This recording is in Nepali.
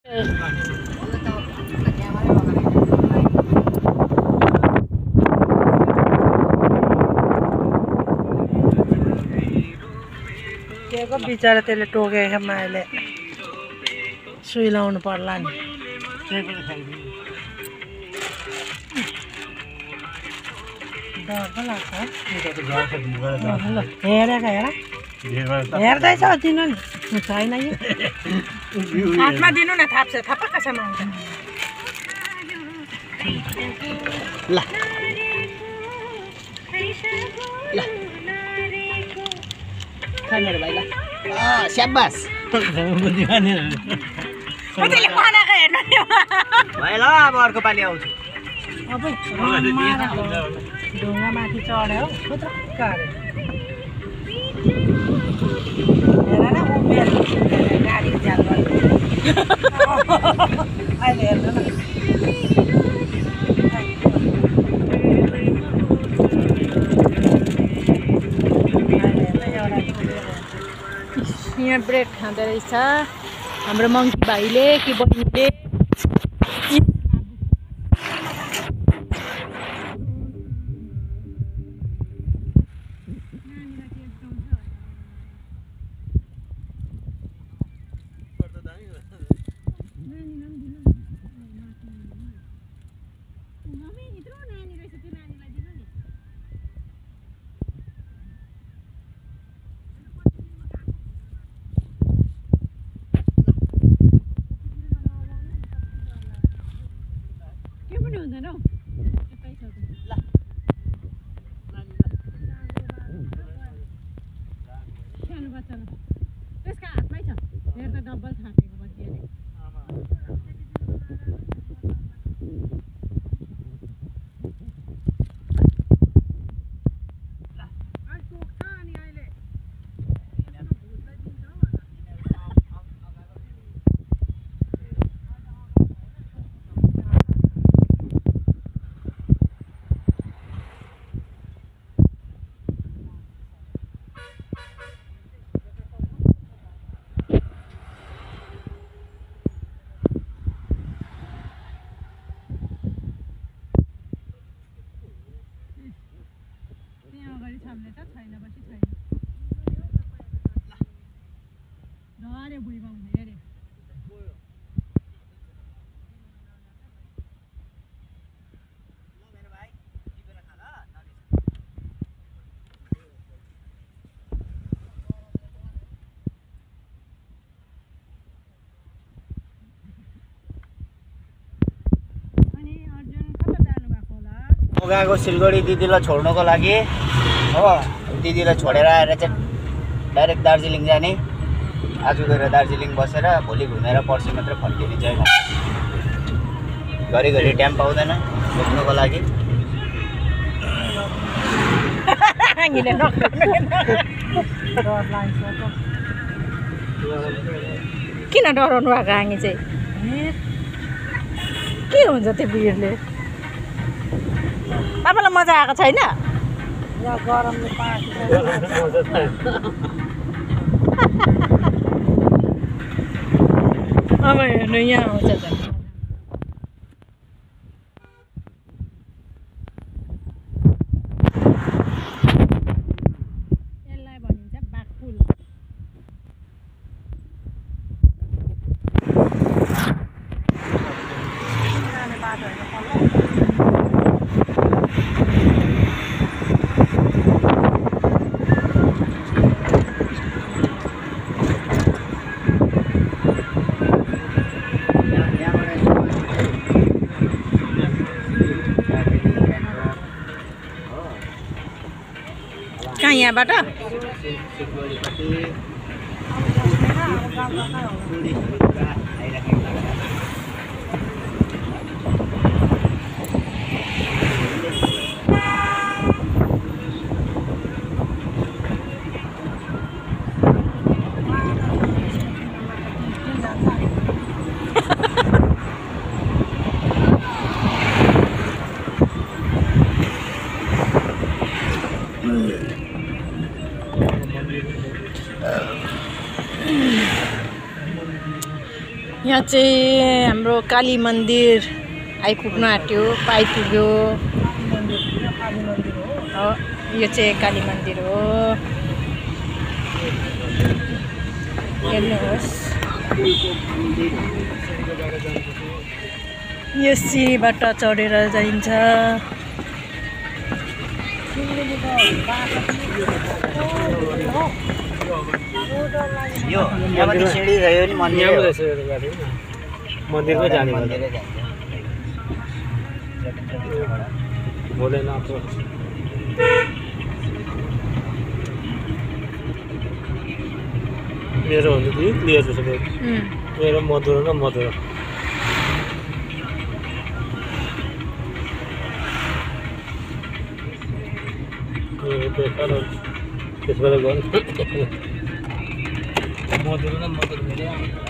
को बिचरा त्यसले टोकेको माइले सुई लाउनु पर्ला नि डर पो लाग्छ हेरेको हेर्दैछ दिनु नि छैन यो हातमा दिनु न थाप्छ थपक्कसम्म आउँछ ल मेरो भाइ ल स्याबास त्यसले खानाको हेर्नु नि भाइ ल अब अर्को पालि आउँछु अब ढुङ्गा माथि चढ्यो खुत्रक्क अरे हेर न उभिएर गाडी झ्याल गर्यो अहिले हेर्नु न यहाँ ब्रेड खाँदो रहेछ हाम्रो मङ्की भाइले कि बहिनीले त्यसका हातमै छ मेरो त डबल थापेको बसी अरे गएको सिलगढी दिदीलाई छोड्नको लागि हो दिदीलाई छोडेर आएर चाहिँ डाइरेक्ट दार्जिलिङ जाने आज गएर दार्जिलिङ बसेर भोलि घुमेर पर्सि मात्र फर्किने चाहिँ घरिघरि टाइम पाउँदैन घुम्नुको लागि किन डराउनु भएको हामी चाहिँ के हुन्छ त्यो भिडले तपाईँलाई मजा आएको छैन गरमले अब हेर्नु यहाँ आउँछ त यसलाई भनिन्छ बाघपुल कहाँ यहाँबाट यहाँ चाहिँ हाम्रो काली मन्दिर आइपुग्न आँट्यो आइपुग्यो यो चाहिँ काली मन्दिर हो हेर्नुहोस् यो सिँढीबाट चढेर जाइन्छ यो यहाँबाट सिँढी गयो नि मन्दिर मन्दिरमै जाने मन्दिरै जान्छ भोलेनाथ मेरो भन्दा चाहिँ क्लियर छ सबै मेरो मधुरो न मधुरो त्यसबाट गर्नु मधुरो न मधुरो